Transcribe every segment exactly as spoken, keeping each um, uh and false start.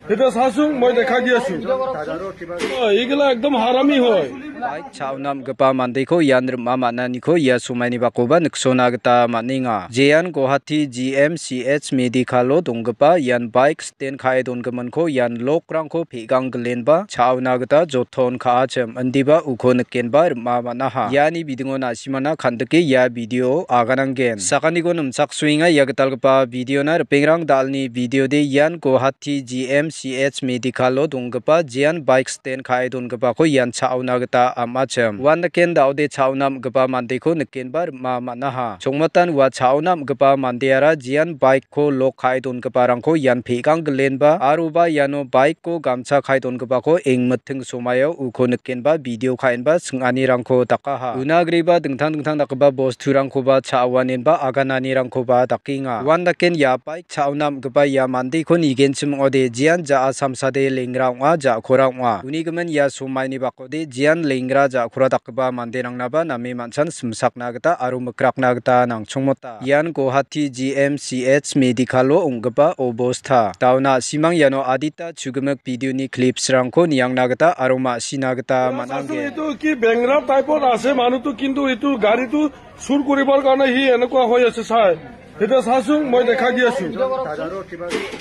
Heta sasung, moi dekha di asu. Oh, igila ekdom harami hoi. Bike cha·ona am·gipa mandeko ian rim·a man·aniko ia somaini bakoba niksona gita man·enga. Jean Guwahati G M C H Medical-o donggipa ian bike sten ka·e dongiminko ian lokrangko pe·gang gilenba cha·ona gita joton ka·achim, indiba uko nikenba rim·a man·aha. Iani bidingo na·simana kan·dike ia video agananggen. Sakaniko nimchaksoenga ia gitalgipa videona ripengrang dalni videode ian Guwahati G M C H Medical-o donggipa jean bike sten ka·e dongipako ian cha·ona gita am·achim. Uan niken da·ode cha·ona am·gipa mandeko nikenba rim·a man·aha. Chongmatan ua cha·ona am·gipa mandeara jean bike-ko lok ka·e dongiparangko ian pe·gang gilenba aroba iano bike-ko gamcha ka·e dongipako engmiting somaio uko nikenba video ka·enba sing·anirangko dakaha. Una agreba dingtang dingtang dakgipa bosturangkoba cha·awanenba agananirangkoba dakenga. Uan daken ia bike cha·ona am·gipa ia mandeko nigenchim ong·ode jean ja·a samsade lengra ong·a, ja·kora ong·a. Uni gimin ia somaini bakode jean lengra ja·kora dakgipa manderangnaba name man·chan simsakna gita aro mikrakna gita nangchongmota. Ian Guwahati G M C H Medical-o ong·gipa obosta. Dauna simang iano adita chugimik videoni clips-rangko niangna gita aro ma·sina gita man·angen. Itu ki bengra type-ot ase, manu tu kintu itu gari tu চুৰ কৰিবৰ কাৰণে সি এনেকুৱা হৈ আছে, চাই। এতিয়া চাচোন, মই দেখাই দি আছো।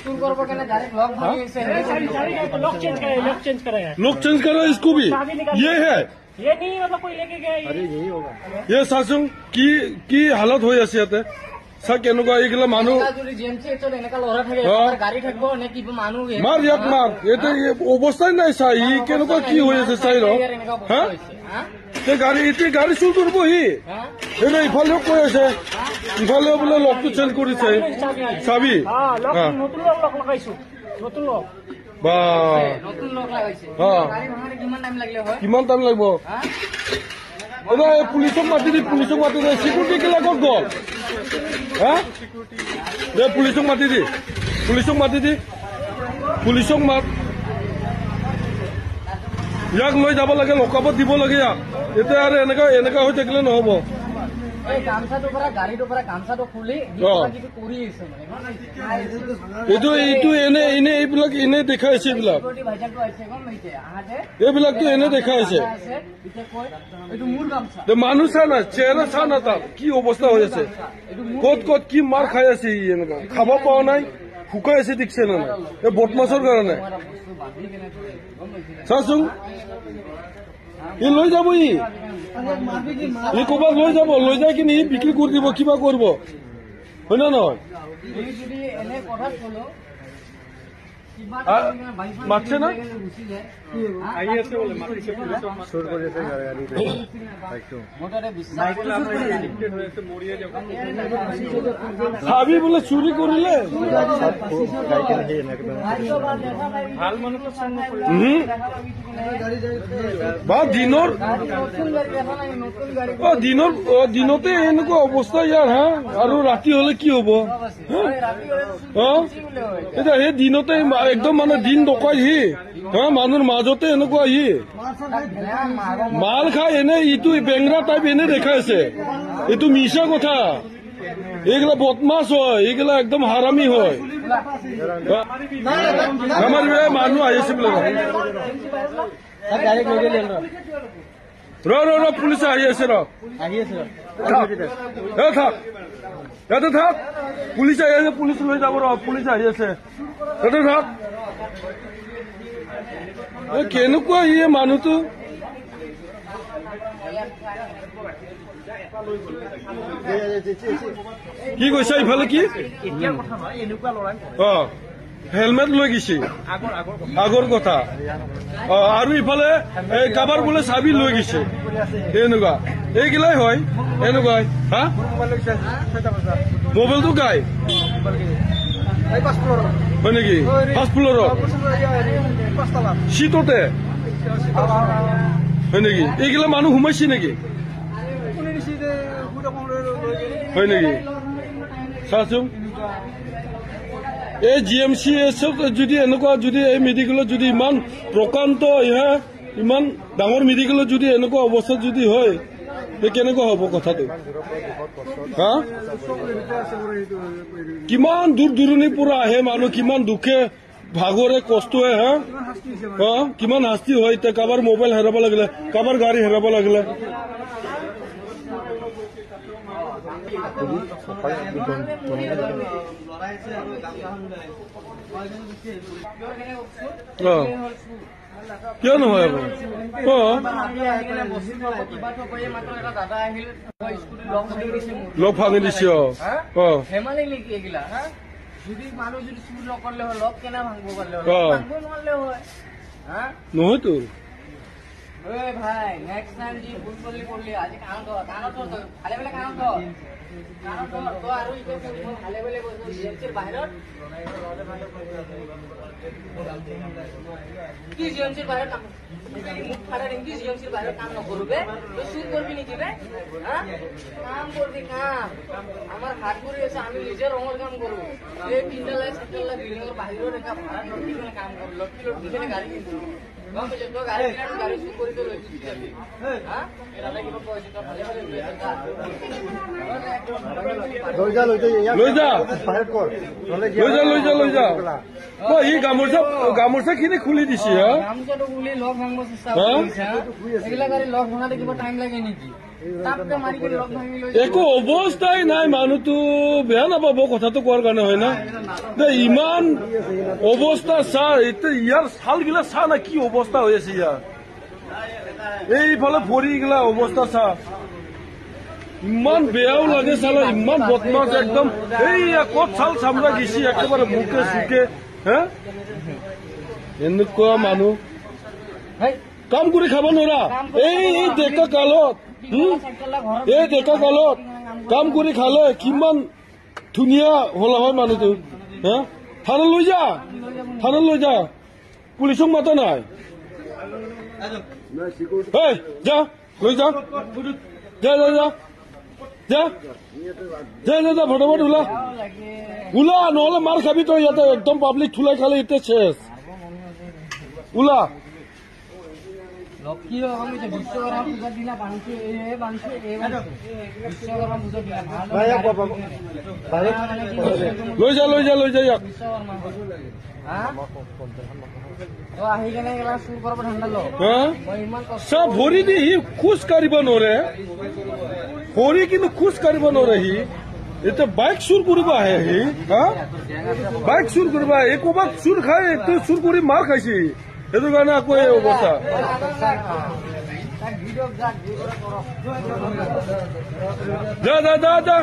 চুৰ কৰিবৰ কাৰণে ডাইৰেক্ট লগ ভাঙি গৈছে। अरे सारी, सारी गाड़ी को लॉक चेंज करा है, लॉक चेंज करा है। लोग चेंज कर रहा है, इसको भी। ये है। ये नहीं, मतलब, कोई लेके गया ये। ये চাচোন, কি, কি হালত হৈ আছে ইয়াতে। চা, কেনেকুৱা এইগিলা মানুহ। এনেকা যদি জি এম চি এইচত এনেকা ল'ৰা থাকে, অ। আমাৰ গাড়ী থাকিব নে কি মানুহ? মাৰ ইয়াক, মাৰ। ইয়াতে এই অৱস্থাই নাই, চা, ই কেনেকুৱা কি হৈ আছে, চাই ল। হা? হা? তে গাড়ী, এতিয়া গাড়ী চুৰ কৰিব সি। হা? এইটো ইফালেও কৈ আছে, ইফালেও বোলে লকটো চেঞ্জ কৰিছে। চাবি? হা, লক, হা। নতুন লক, লক লগাইছো। নতুন লক। বা। নতুন লক লগাইছে। হা। গাড়ী ভাঙাতে কিমান টাইম লাগিলে হয়? কিমান টাইম লাগিব? হা? এইবাৰ এই পুলিচক মাতি দি, পুলিচক মাতি দি। চিকিউৰিটি কিলা ক'ত গ'ল? হা? দে, পুলিচক মাতি দি, পুলিচক মাতি দি, পুলিচক মাত। ইয়াক লৈ যাব লাগে, লকআপত দিব লাগে ইয়াক। এতিয়া আৰু এনেকা, এনেকা হৈ থাকিলে নহ'ব। এই গামছাটোৰ পৰা, গাড়ীটোৰ পৰা গামছাটো খুলি, অ। যিটো কৰি আছে মানে। এইটো, এইটো এনে, এনে এইবিলাক এনে দেখাইছে এইবিলাক। চিকিউৰিটি ভাইজানটো আহিছে, গম পাইছে? আহোঁতে এইবিলাকতো এনে দেখাইছে। আছে। তে মানুহ চা না, চেহাৰা চা না তাৰ, কি অৱস্থা হৈ আছে, ক'ত ক'ত কি মাৰ খাই আছে, ই এনেকা খাব পৰা নাই, শুকাই আছে, দেখিছে নে নাই, এই বদমাছৰ কাৰণে। চাচোন, ই লৈ যাব, ই, ই ক'ৰবাত লৈ যাব, লৈ যাই কিনে ই বিক্ৰী কৰি দিব, কিবা কৰিব, হয় না নহয়? আ, মাতছে না? আহি আছে বোলে, মাতিছে পুলিচক, মাতিছে। চুৰ কৰি আছে গাড়ী, গাড়ী। একদম। চাবি বোলে চুৰি কৰিলে। ভাল মানুহ তো চুৰ নকৰে। উম। বা দিনৰ, অ, দিনৰ, অ, দিনতে এনেকুৱা অৱস্থা ইয়াৰ, হা? আৰু ৰাতি হ'লে কি হ'ব? হা? অ? এতিয়া সেই দিনতে মা-, একদম মানে দিন ডকাই সি। হা, মানুহৰ মাজতে এনেকুৱা সি। মাল খাই এনে ইটো বেংৰা টাইপ এনে দেখাই আছে। এইটো মিছা কথা। এইগিলা বদমাছ হয়, এইগিলা একদম হাৰামি হয়। হা? আমাৰ এই মানুহ আহি আছে বোলে। ৰ, ৰ, ৰ, পুলিচ আহি আছে, ৰ। আহি আছে, ৰ। থাক। এ, থাক। ইয়াতে থাক। পুলিচ আহি আছে, পুলিচ লৈ যাব, ৰ। পুলিচ আহি আছে। ইয়াতে থাক। এ, কেনেকুৱা ই মানুহটো? কি কৈছা ইফালে কি? এতিয়া কথা নহয়, এনেকুৱা ল'ৰাই অ। হেলমেট লৈ গৈছে। আগৰ, আগৰ কথা। আগৰ কথা। অ, আৰু ইফালে এই কাবাৰ বোলে চাবি লৈ গৈছে। এনেকুৱা। এইগিলাই হয়। এনেকুৱাই। হা? মোবাইলটো গাই? হয় নেকি? ফাৰ্ষ্ট ফ্ল'ৰত? চিটতে? হয় নেকি? এইগিলা মানুহ সোমাইছে নেকি? হয় নেকি? চাচোন। এই জি এম চি এইচত যদি এনেকুৱা, যদি এই মেডিকেলত যদি ইমান প্ৰকাণ্ড, ইহে, ইমান ডাঙৰ মেডিকেলত যদি এনেকুৱা অৱস্থা যদি হয়, তে কেনেকুৱা হ'ব কথাটো? হা? কিমান দূৰ দূৰণিৰ পৰা আহে মানুহ, কিমান দুখে ভাগৰে কষ্টই, হা? অ, কিমান শাস্তি হয় এতিয়া, কাৰোবাৰ মোবাইল হেৰাব লাগিলে, কাৰোবাৰ গাড়ী হেৰাব লাগিলে। অ। কিয় নহয় আকৌ? অ। লগ ভাঙি দিছে, অ। অ। ধেমালি নেকি এইগিলা, হা? যদি মানুহ যদি চুৰ নকৰিলে হয়, লগ কেনে ভাঙিব পাৰিলে হয়? অ। ভাঙিব নোৱাৰিলে হয়, হা? নহয়তো। ঐ ভাই, নেক্সট টাইম যদি ভুল কৰিলে কৰিলে, আজি কাণত ধৰ, কাণত ধৰ, তই ভালে ভালে কাণত ধৰ। কাণত ধৰ, তই আৰু এতিয়া ভালে ভালে কৈ, জি এম চিৰ বাহিৰত। কি জি এম চিৰ বাহিৰত কাম? মুখ ফাটাৰ ইংলিছ জি এম চিৰ বাহিৰত কাম নকৰোঁ বে? তই চুৰ কৰিবি নেকি বে? হা? কাম কৰিবি, কাম। আমাৰ হাত ভৰি আছে, আমি নিজে ৰঙৰ কাম কৰোঁ। এই তিনিটা লাখ, চাৰিটা লাখ বিল্ডিঙৰ বাহিৰত এটা ভাড়া লৈ কিনে কাম কৰোঁ। লটকি লটকি কিনে গাড়ী কিনিছোঁ। গম পাইছ? তই গাড়ী কিনাৰ গাড়ী চুৰ কৰি তই লৈ গুচি যাবি। হা? এই দাদা কিবা কয়, তই ভালে ভালে লৈ আছা। লৈ যা, লৈ যা, ইয়াক লৈ যা। ফায়াৰ কৰ। নহ'লে লৈ যা, লৈ যা, লৈ যা। অ, সি গামোচা, গামোচাখিনি খুলি দিছে, হা? গামোচাটো খুলি লগ ভাঙিব চেষ্টা হা? কৰিছে, হা? এইবিলাক গাড়ী লগ ভাঙাতে কিবা টাইম লাগে নেকি? তাপকে মাৰি কৰি লগ ভাঙি লৈ একো অৱস্থাই নাই, মানুহটো বেয়া নাপাব কথাটো কোৱাৰ কাৰণে, হয় না? দে, ইমান অৱস্থা চা, এতিয়া ইয়াৰ ছালগিলা চা না, কি অৱস্থা হৈ আছে ইয়াৰ। এইফালে ভৰিগিলা অৱস্থা চা, ইমান বেয়াও লাগে চালা, ইমান বদমাছ একদম। এইয়া ক'ত ছাল চামৰা গেছি একেবাৰে মুখে চুকে, হে? এনেকুৱা মানুহ। হেই। কাম কৰি খাব নোৱাৰা। এই, এই ডেকা কালত, হুম? এই ডেকা কালত কাম কৰি খালে কিমান ধুনীয়া হ'লা হয় মানুহটো, হে? থানাত লৈ যা, থানাত লৈ যা। পুলিচক মাতা নাই। এই, যা, লৈ যা। যা, যা, যা। যা। যা, যা, যা, ফটাফট ওলা। ওলা, নহ'লে মাৰ খাবি তই ইয়াতে, একদম পাব্লিক থুলাই খালে ইয়াতে চেছ। ওলা। লক্ষ্মী আমি যে বিশ্বকৰ্মা পূজাৰ দিনা বান্ধি, এই বান্ধি, এই বান্ধি। বিশ্বকৰ্মা পূজাৰ দিনা ভাল। লৈ যা, লৈ যা, লৈ যা ইয়াক। বিশ্বকৰ্মা। হা? তো আহি কেনে এইগিলা চুৰ কৰিব ধান্দা ল। হা? মই ইমান কষ্ট চা, ভৰি দি সি খোজ কাঢ়িব নোৱাৰে। ভৰি কিন্তু খোজ কাঢ়িব নোৱাৰে সি। এতিয়া বাইক চুৰ কৰিব আহে সি। হা? বাইক চুৰ কৰিব আহে। এই ক'ৰবাত চুৰ খায়, এইটো চুৰ কৰি মাৰ খাইছে। সেইটো কাৰণে আকৌ এই অৱস্থা। যা, যা, যা, যা।